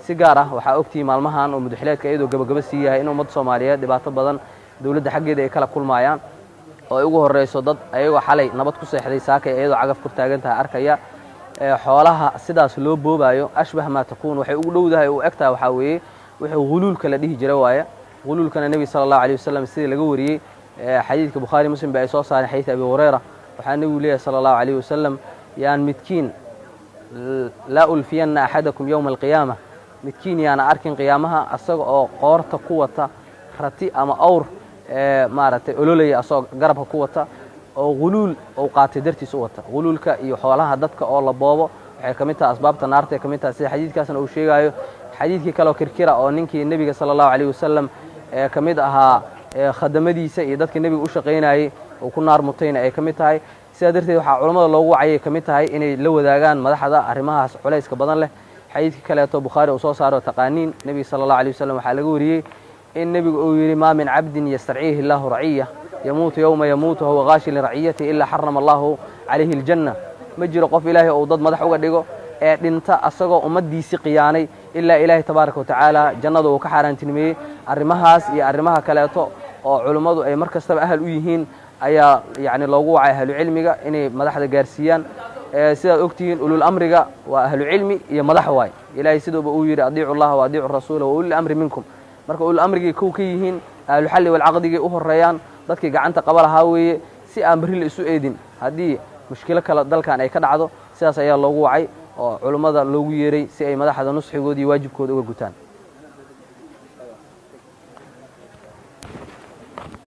Si gaar ah waxaa ogtihi maalmahan oo mudaxileedka iyadoo gabagaba sii yahay in ummadda Soomaaliyeed dhibaato badan dowladda xaggeeda ay kala kulmaayaan, oo ay ugu horreyso dad ayagoo xalay nabad ku seexday saakay iyadoo cagaf kor taagan tahay arkaya xoolaha sidaas loo boobaayo. Ashbah maa takuun, waxay ugu dhowdahay u eg tahay waxaa weeye wuxuu huluulka la dhihi jira waaya. Huluulkana nebiga sala allahu alayh wasalam sidii laga wariyey xadiidka Bukhaari Muslim ba ay soo saareen, xadiid Abi Hurayra, waxaa nebigu leeyahay sala allahu alayh wasalam: yaan midkiin, laa ulfiyanna axadakum yowma alqiyaama, midkiin yaana arkin qiyaamaha asaga oo qoorta ku wata rati ama awr maaragtay ololaya, asagoo garabka ku wata oo huluul uu qaatay dartiis u wata. Huluulka iyo xoolaha dadka oo la boobo waxay ka mid tahay asbaabta naarta ay ka mid tahay, sida xadiidkaasna uu sheegaayo. Xadiidkii kaleoo kirkira oo ninkii nebiga sala allahu alayh wasalam ee ka mid ahaa khadamadiisa iyo dadka nebiga u shaqaynayey uu ku naar mutayna ay ka mid tahay. Sidaa darteed waxaa culammada loogu wacayay ka mid tahay inay la wadaagaan madaxda arrimahaas culayska badan leh. Xadiidkii kaleeto Bukhaari uu soo saaro taqaaniin, nebiga sala allahu alay wasalam waxaa laga wariyey in nebigu uu yidhi: maa min cabdin yastarciihi illaahu raciya yamuutu yowma yamuutu huwa ghaashin liraciyatihi ilaa xarama allahu calayhi aljanna. Ma jiro qof Ilaahay uu dad madax uga dhigo ee dhinta asagoo ummaddiisii khiyaanay ilaa Ilaahay tabaaraka watacaala jannada uu ka xaaraantinimeeyey. Arrimahaas iyo arrimaha kaleeto oo culummadu ay mar kastaba ahal u yihiin ayaa yacni loogu wacay ahlucilmiga inay madaxda gaarsiiyaan. Sidaad ogtihiin, ulul amriga waa ahlucilmi iyo madax waay. Ilaahay siduuba uu yidhi: adiicu llaha wa adiicu rasuula wa ulil amri minkum. Marka ulul amrigay kow ka yihiin, ahluxalli walcaqdigay u horeeyaan, dadkii gacanta qaba lahaa weeye, si aan berri la isu eedin haddii mushkilo kale dalkan ay ka dhacdo. Sidaas ayaa loogu wacay oo culummada loogu yeeray si ay madaxda nusxigooda iyo waajibkooda uga gutaan.